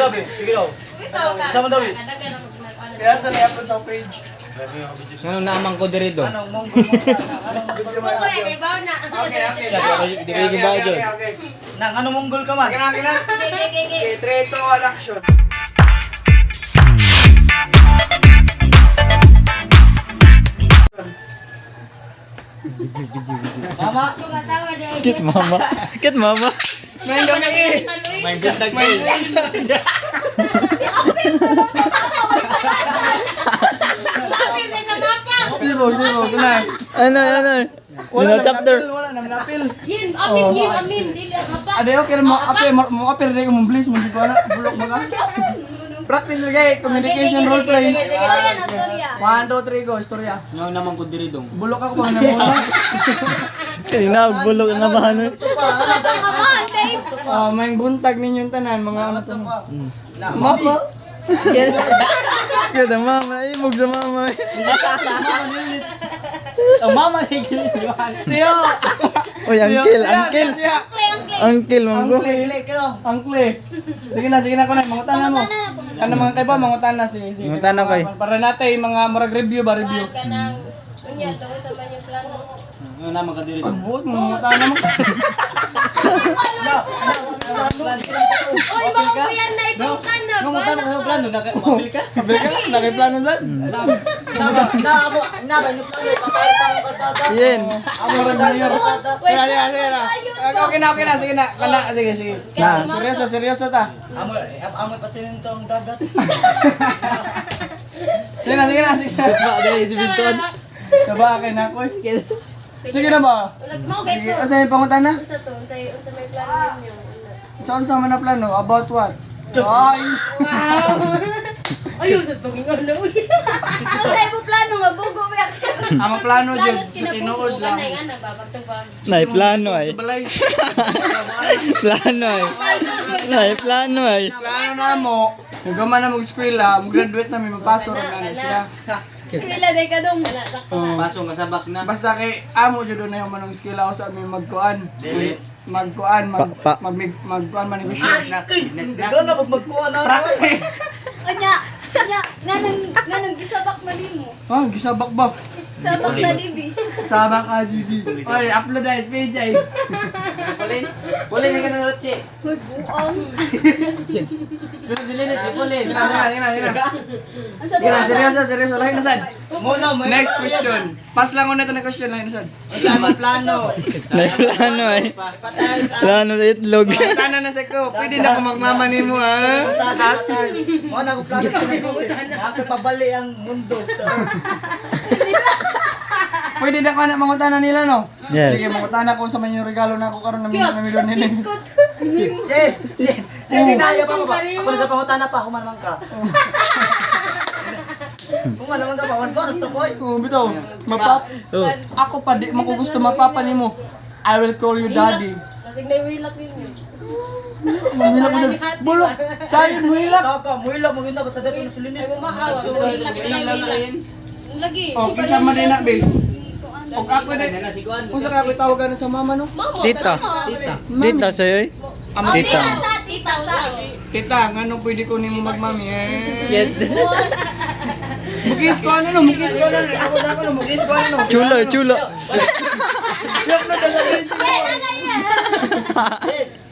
daw, be. Sige daw. Sama daw, eh. Kaya ito na-upload sa page. Ngano naamang ko diri do? Anong monggo mo? Anong Okay, baw na. Okay. Di ba gibaw jud? Okay. Nang anong monggol ka man? Okay na, okay na. Okay. Okay, 3, 2, 1, action. Mama. Kit mama. Kit mama. May kami eh. May ganda kay. Lapit na sa mapa. Sibog, sibog. Na. Ano, ano? Wala Wala nang chapter. napil, wala nang napil. Yin, amin, yin, amin. Dili, mapa. Ade, okay mo apir mo apir dai mo please mo di ko na bulok ba ka? Practice lagi communication role play. Istorya na, istorya. 1 2 3 go, istorya. Ngano naman ko diri dong? Bulok ako pa na mo. Kanina, bulok ang abahan. Sa mapa, babe. Ah, may buntag ninyong tanan mga ano to. Mama. Kit ang mama, imog sa mama. Ang mama ni Tiyo. Oy, uncle, uncle. Tiyo. Clay, ang clay. Uncle, manggo. Angkle, angkle. Sige na kunay, mangutana mo. Mangutana na, Ano mga kay ba mangutana sige, sige. Mangutana kay. Para natay mga murag review ba review. Kanang, unya, tungkol sa man yung plano. Ngano naman ka diri dong? Buot mo mangutana mo. Uy, baka ko yan na ipuntan na. Ngano ka sa plano na apil ka? Sabi ka, nakiplano sad. Na na amo na ba inyo plano ipatayo sa akong kalsada. Yen. Amo rin sa kalsada. Sige na, sige na, sige na. Okay na, sige na. Kana, sige, sige. Na. Seryoso, seryoso ta. Amo amo pa sinento ang dagat. Sige na, sige na, sige na. Ba dai si Binton. Saba kay na ko. Sige na ba? Ulag mo kay Sige, to. asa yung pangutana? Unsa to? Unsa unsa may plano ninyo? Saan sa man na plano? About what? Ay! Ayun, sa paging ano. Ang sa imo plano mabugo mo siya. Ang plano Plano jud sa tinuod lang. Kanay nga na ba pagtubang. Nay, plano ay. Sa balay. Plano ay. Nay, plano ay. Plano na mo. Nagaman na mag-eskwela, mag-graduate na may mapasok na na siya. Sila day ka dong. Oh. Paso nga sabak na. Basta kay amo jud na yung manong eskwela ko sa aming magkuan. Magkuan, mag Pa- pa. mag magkuan manegosyo na. Next na. na pag magkuha na. Practice. Unya, unya, nganong gisabak man nimo. Ah, gisabak ba? Sabak na dibi. Sabak ka, Gigi. Oy, upload na page ay. Pulin. Pulin ka ng rotse. Hoy, buong. Sunod dili na si Pulin. Sige na, sige na, sige na. Ang sabi Sige na, seryoso, seryoso. Lahi na sad. Mo na mo. Next question. Pass lang ulit na question, lahi na sad. Unsa ang plano? Nay, plano ay. Ipatayo sa Plano sa itlog. Pangutana na sa ko. Pwede na ako magmama nimo, ha? kalsada. Mo na akong plano sa Ako pabali ang mundo. Sa Pwede na ko na mangutana nila, no? Yes. Sige, mangutana ko sa man yung regalo na ako karon na namilon nila. Jen, Jen, Jen, hinaya pa ko ba? Ako na sa pangutana pa, human man ka. Human naman ka pa, one bonus to boy. Oo, bitaw. Mapap. Ako pa di mo ko gusto mapapa nimo. I will call you daddy. Masig na wilak ninyo. Muhilak mo dyan. Bulok. Sayon, muhilak. Ikaw ka, muhilak, maganda, ba't sa dito na sulinit? Ay mumaaw. Wilak na wilak. Lagi. O, kinsa man din na, babe. Og ako na. Kung sa ako tawagan na sa mama, no? Tita. Tita sa'yo eh. Tita. Tita. Sa tita sa. Tita, ngano pwede ko nimo magmami? Eh. Mukis ko ano no, mukis ko ano. Ako na ako no, mukis ko ano no. Chulo, chulo. Yok na talaga yun.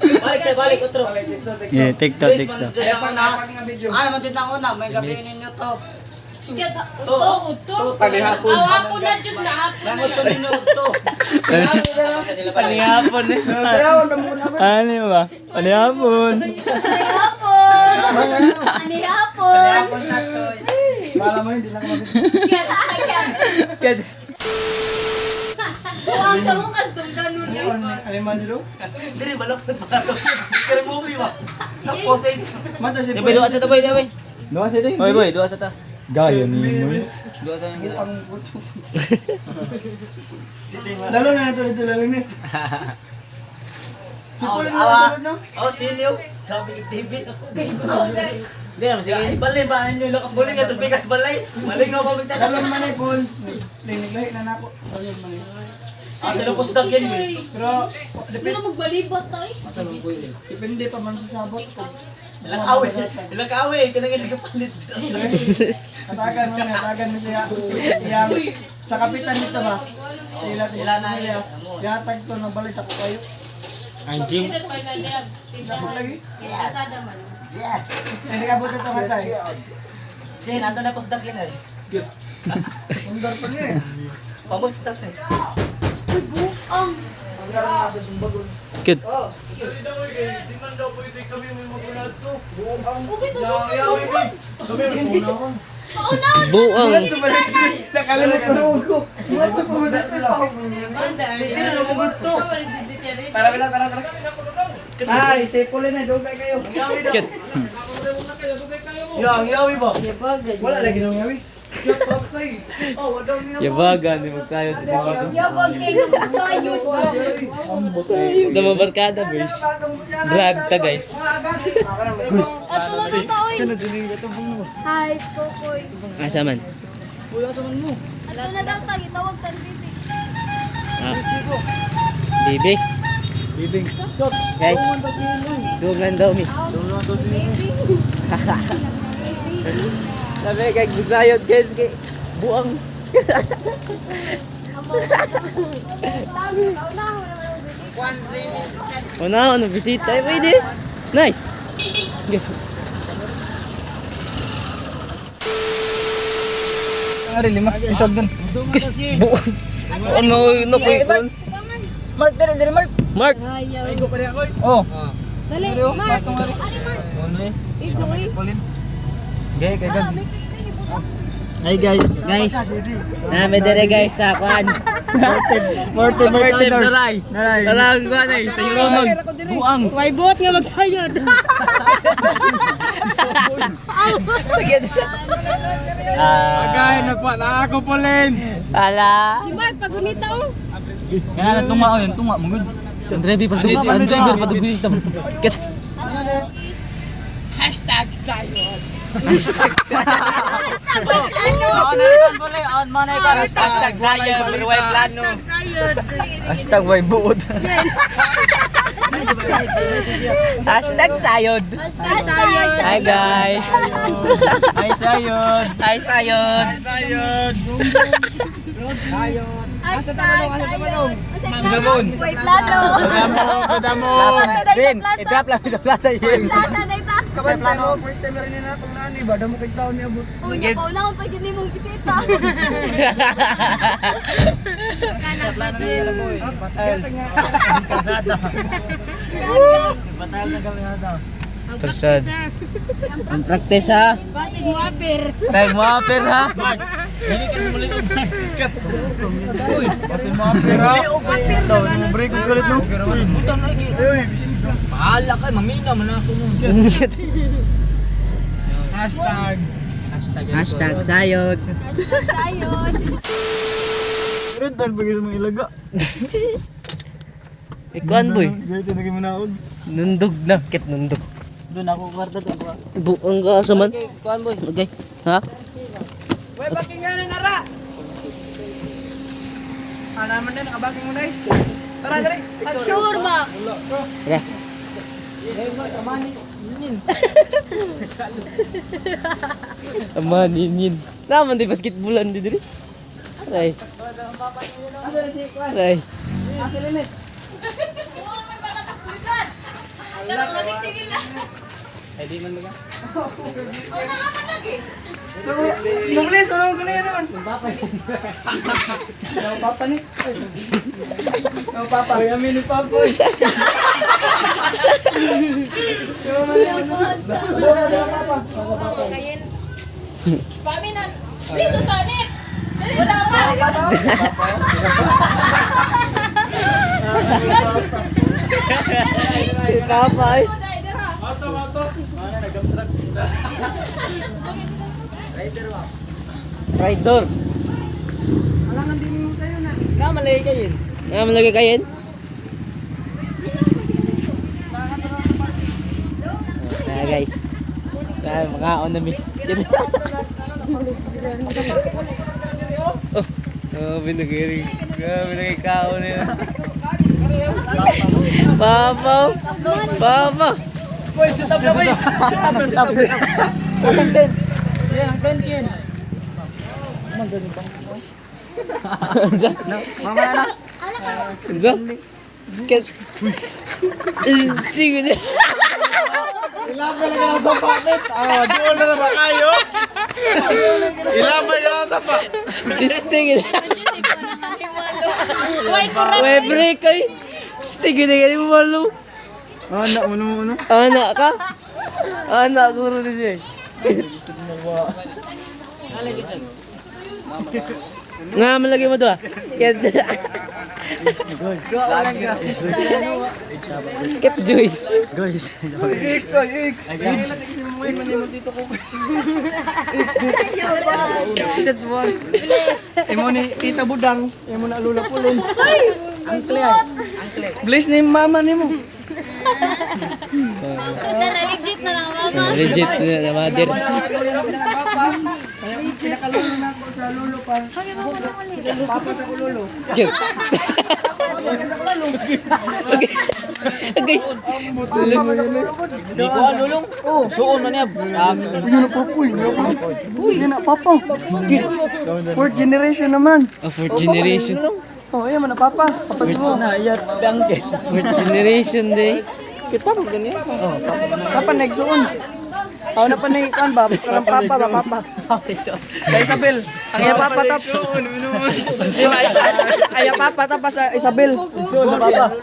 Jen, balik siya, balik, otro. Yeah, TikTok, Please, TikTok. manundot na una. nga video. Ah, naman dito ang una, may gabi ninyo to. Uto, uto. Palihapon. Aw, hapon na jud na hapon na. Nang utto ninyo to. Panihapon eh. Sayawan pa mo ko na ako. Ano ba? Panihapon. Hapon. Ani hapon. Para mo hindi na ako mabit. Kaya Buang ka mo custom kanon yun. Ano man dito? Diri, balapos pa to. Scary movie ba? Tapos eh. Mata si Boy, duwa sa ta boy, boy. Duwa sa ta. Boy, boy, duwa sa ta. Gaya ni mo. Duwa sa Ang puto. Lalo na ito dito lalo na. Si Paul na sunod no? Oh, sinyo. Grabe yung TV. Hindi naman sige. Ibalik ba ninyo lakas buling nga tubigas balay? Malingaw pa bigta. Talon man ay Paul. Liniglahi na nako. Ah, tinapos dagyan eh. Pero Pero magbalibot to eh. depende pa man sa sabot. Ilang away. Ilang away. Kanang ilang kapalit. Hatagan mo na, hatagan mo siya. Iyang, sa kapitan nito ba? Ila, ila na ila. Yatag to, nabalik ako kayo. Ang gym. Ako lagi. Kalsada man. Yeah. Hindi ka buto ito matay. Jen, ato na kusdak yun ay. Undar pa niya eh. Pamustak eh. Uy, buang. Cute. Oh. Uy, tutukan, tutukan. Paunaon. Buang. Nakalimot ko noon ko. Buto ko na sa pao. Tara, tara, tara, tara. Ay, sipulin na, dugay kayo. Cute. Yang, yawi ba? Wala lagi nung yawi. Yabaga, di magsayod. Di ba? Yabag kayo sayod. Dama barkada, boys. Vlog ta, guys. Ato na na taoy. Hi, Kokoy. Asa man? Ato na daw tagi tawag tan busy. Ah. Bibi. Bibing. Guys. Dugan daw mi. Baby. Baby. Sabi kay magsayod, guys. Kay buang. Una, ano bisita? Eh, pwede. Nice. Ari, lima. Isog dun. Buang. Ano, nakoy kon. Mark, dere, dere, Mark. Mark. Oh. Dali, Mark. Ari, Mark. Ito, eh. Okay, kay Ah, may picture, ibuka. Hi guys. Guys. Nami dere guys sa kwan. Morte, Morte Naray. Naray. Tarang kwan ay sa Euronon. Buang. May buot nga magsayod. Agay, nagpa na ako polin. Ala. Si Mark, pagunita oh. Kana na tunga oh, yung tunga mungod. Ang driver padugin, ang driver padugin tam. Hashtag may plano. On man ay ka Hashtag sayod, pero way plano. Sayod. Hashtag way buot. Hashtag sayod. Hashtag sayod. Hi guys. Hi sayod. Hi sayod. Sayod. Hashtag sayod. May plano. Kadamo. Din, i-drop lang sa plaza yun. Plaza na ita. Kaban plano, first time rin na akong nani ba? Damo kay taon niya abot. Unya pa una pa gyud nimong bisita. Persad. Ang practice ha. Basig mo apir. Tag mo apir ha. Kasi mga pera. Break ko ulit no. Bahala ka, mamina man ako nun. Hashtag. Hashtag sayod. Hashtag sayod. Rental bagay sa mga ilaga. Ikuan boy. Gayto na mo naog. Nundog na, kit nundog. Doon ako kwarta to. Buong ka sa man. Kuan boy. Okay. Ha? Way baking nga na nara. Ana man na nakabaking mo na eh. Tara dali. Pag sure ba? Okay. Aman, yun yun. Naman di basketballan di diri. Aray, Asa na si Kwan? aray. Asa na ni? Oo, man ba nakasudan? Laro kasi sila. Ay di man maga. Oh, nakaman lagi. Muglis, wala ko na yun. Nang papa ni. Nang papa. Ay amin ni papa. Paminan. Dito sa net. Wala pa. Si Papa ay. Rider. Alangan din mo sa'yo na. Namalagay kayin. Namalagay kayin. Kaya guys. Sa mga on na mi. Oh, oh binagay. Grabe na kaon na. Papa. Papa. Boy, sit up na boy. Sit up na, sit up. Yan, ang 10 kin. Unsa? Mamaya na. Unsa? Catch. Sige na. Ilapay na lang sa pakit. Ah, doon na ba kayo? Ilapay na lang sa pakit. Sting. Why kurat? Way break ay. Sting na gani mo malo. Ana, ano ano? Ana ka? Ana guro ni siya. Nga malagay mo to ah. Ket. Ket Joyce. Guys. X ay X. Imo ni Tita Budang, imo na Lula Pulong. Bless ni mama nimo. Kana legit na lang mama. Legit na mother. Pinakalulo na ako sa lulo pa. Papa sa kulolo. Ket. Okay. Okay. Suon, lulong. Oh, suon man niya. Yun na papa, yun na papa. Yun na papa. Fourth generation naman. Oh, fourth generation. Oh, ayun man na papa. Papa sa mo. Na, iya, bangke. Fourth generation day. Papa nagsuon. Ako na pa na ikuan ba? Karang papa ba papa? Kay Isabel. Ang iya papa tap. Ay papa tap sa Isabel. Suon sa papa.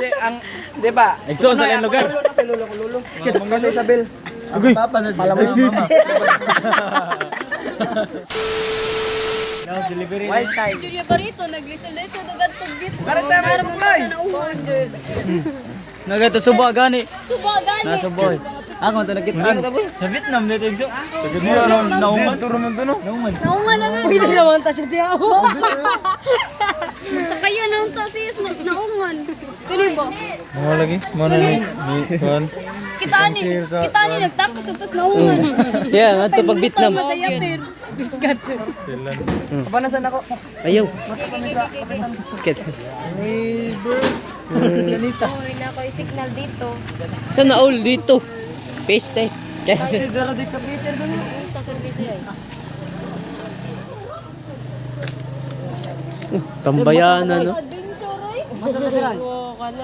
Di ang di ba? Nagsuon sa lain lugar. Lolo na kay lolo ko lolo. Sa Isabel. Papa sa mama. White tie. Julia Barito naglisod-lisod agad tugit. Karon tayo may buklay. Nagato suba gani. Suba gani. Nasa boy. Ako to nakitaan. Sa Vietnam dito igso. Nauman. Turo man to no. Nauman. Naungan na nga. Pwede naman ta siya tiyaw. Sa kaya na unta siya naungan. Kini ba? Mo lagi, mo na ni ni Kita ni, kita ni nagtakos tapos naungan. Siya, nga to pag Vietnam. Madayapir. Biskat. Kapanan saan ako? Ayaw. Ket. Uy, na ko'y signal dito. Sana all dito. Peste. Ket. Tambayanan no. Adventure oy.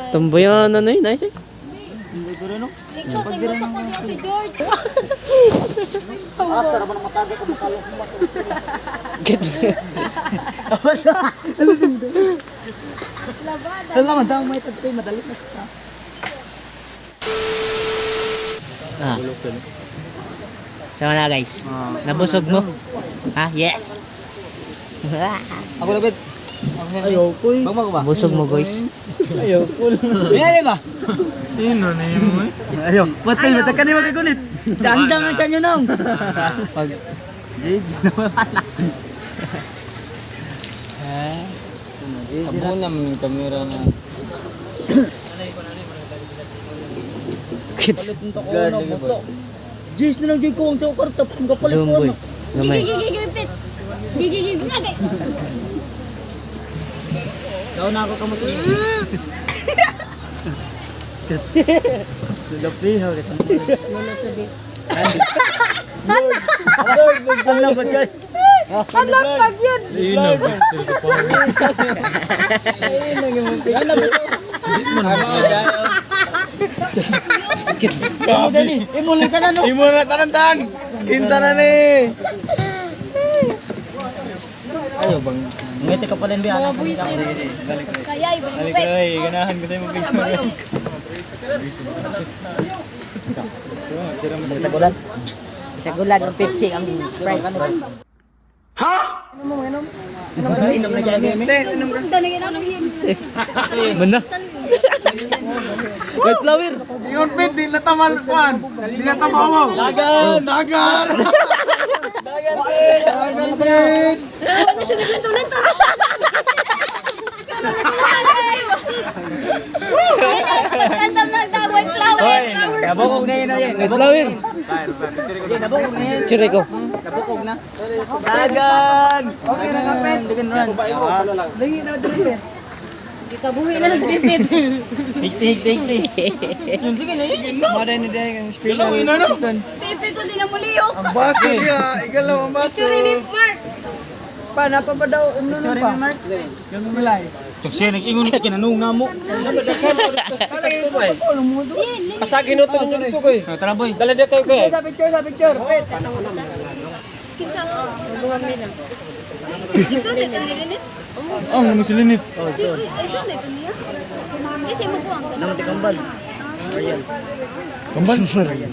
Tambayanan no. Nice eh. Ikaw tingnan sa kanya si George. Ket. Wala man daw may tagtay madali na sa. Ah. Sama na guys. Nabusog mo? Ha? Yes. Ako labit. Ayaw ko. Bagma ko ba? Busog mo guys. Ayaw ko. Yan ba? Ino na yun mo eh. Ayaw. Patay ba kani magagulit. Dandang ang tiyan nong. Pag Gigi naman. Abo naman yung camera na. Ket. Jis na lang jud ko ang sa kwarta kapalit Zoom ko boy. ano. Gamay. Gigigigigipit. Gigigigigigay. Daw na ako kamot. Lulok sihaw kita. Lord, Lord, Lord, ba dyan? Pag yun. Ino, picture sa phone. Imo lang tanan no. Imo na tanan. Kinsa na ni. Ayo bang. Ngiti ka pala hindi anak. Kaya ibalik. Ay, ganahan ko sa imong picture. Sagulan. Isagulan ng Pepsi ang Sprite. Inom na dyan. Sundan na ginano yun. Mana? White flower. Ingon pit, di na tamal kuan. Di na tamaw mo. Dagan, dagan. Dagan pit. Dagan pit. Ano siya naglanto-lanto? Pagkandam ng white flower. Nabukog na yun ayun. White flower. Nabukog na yun. Chire ko. Nabukog na. Dagan. Okay na kapit. Dagan run. Lingi na diri. Ikabuhi na sa bibit. Higti, higti, higti. Yun, sige na yun. Maday ni Deng ang special. Galaw, ina, no? Season. Bibit ko din na muliyok. Ang baso niya, igalaw ang baso. Picture ni Mark. Pa, napa ba daw? Ano nun pa? Milay. Siya, nag-ingon ka, kinanong na mo. Pasagin no to dito ko eh. Tara, boy. Dala dia kayo kay. Sa picture, sa picture. Wait. Kinsa ko? Buwan na. Ikso na ito nilinit. Oh, mo silinit. Ikso na ito niya. Kasi mo buwang. Naman ti kambal. Marian. Kambal? Marian.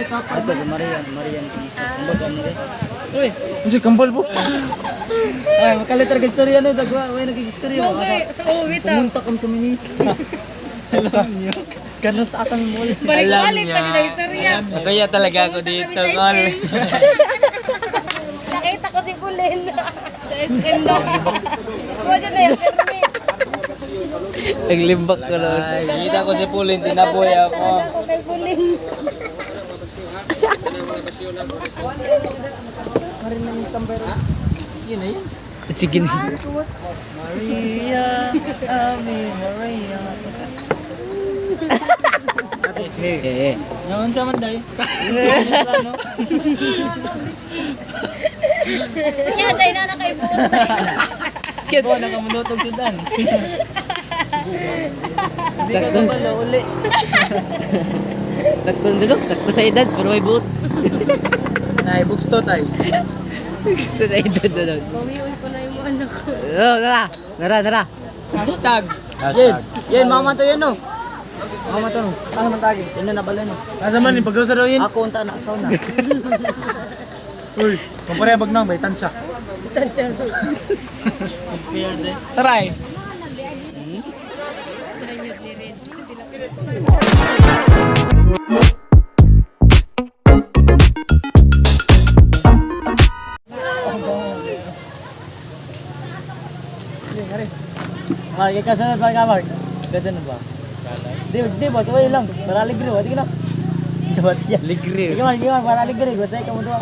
Ato, si Marian. Marian. Kambal ka, Marian. Uy, Ano siya, kambal po? Ay, makalitar ka istorya na. Sagwa, may nag-istorya. Okay. Oh, wait ah. Pumunta kami sa Manila. Alam niyo. Kanos akang mall. Balik-balik pa din ang istorya. Masaya talaga ako dito, Kol. Nakita ko si Pulin. Sa SM daw. Kuha dyan na yung permit. Naglimbak ko lang. Kita ko si Pulin, tinaboy ako. Talaga ako kay Pulin. Yun na yun. Sige na. Maria, Ave Maria. Eh, eh. Ngayon sa man day. Kaya tayo na nakaibuot. Ko nakamulutog sudan. Hindi ka kabalo uli. Sakto na sakto sa edad, pero may buot. Ay, books to tay. Sakto sa edad na doon. Bawiin ko na yung mga anak ko. Oh, tara. Tara, tara. Hashtag. Yan, yan mama to yan no. Mama to no. Ano man tagi? Yan na nabala no. Asa man ni paggaw sa daw yun? Ako unta na sauna. Uy, kumpare bag nang bay tansya. Tara eh. Mark, ikaw ba ka Mark? Kasunod ba? Di, di ba? Sabay lang. Para ligre ba? Sige na. Dapat yan. Ligre. Ikaw Mark, ikaw Mark, para ligre. Basta ikaw mo doon.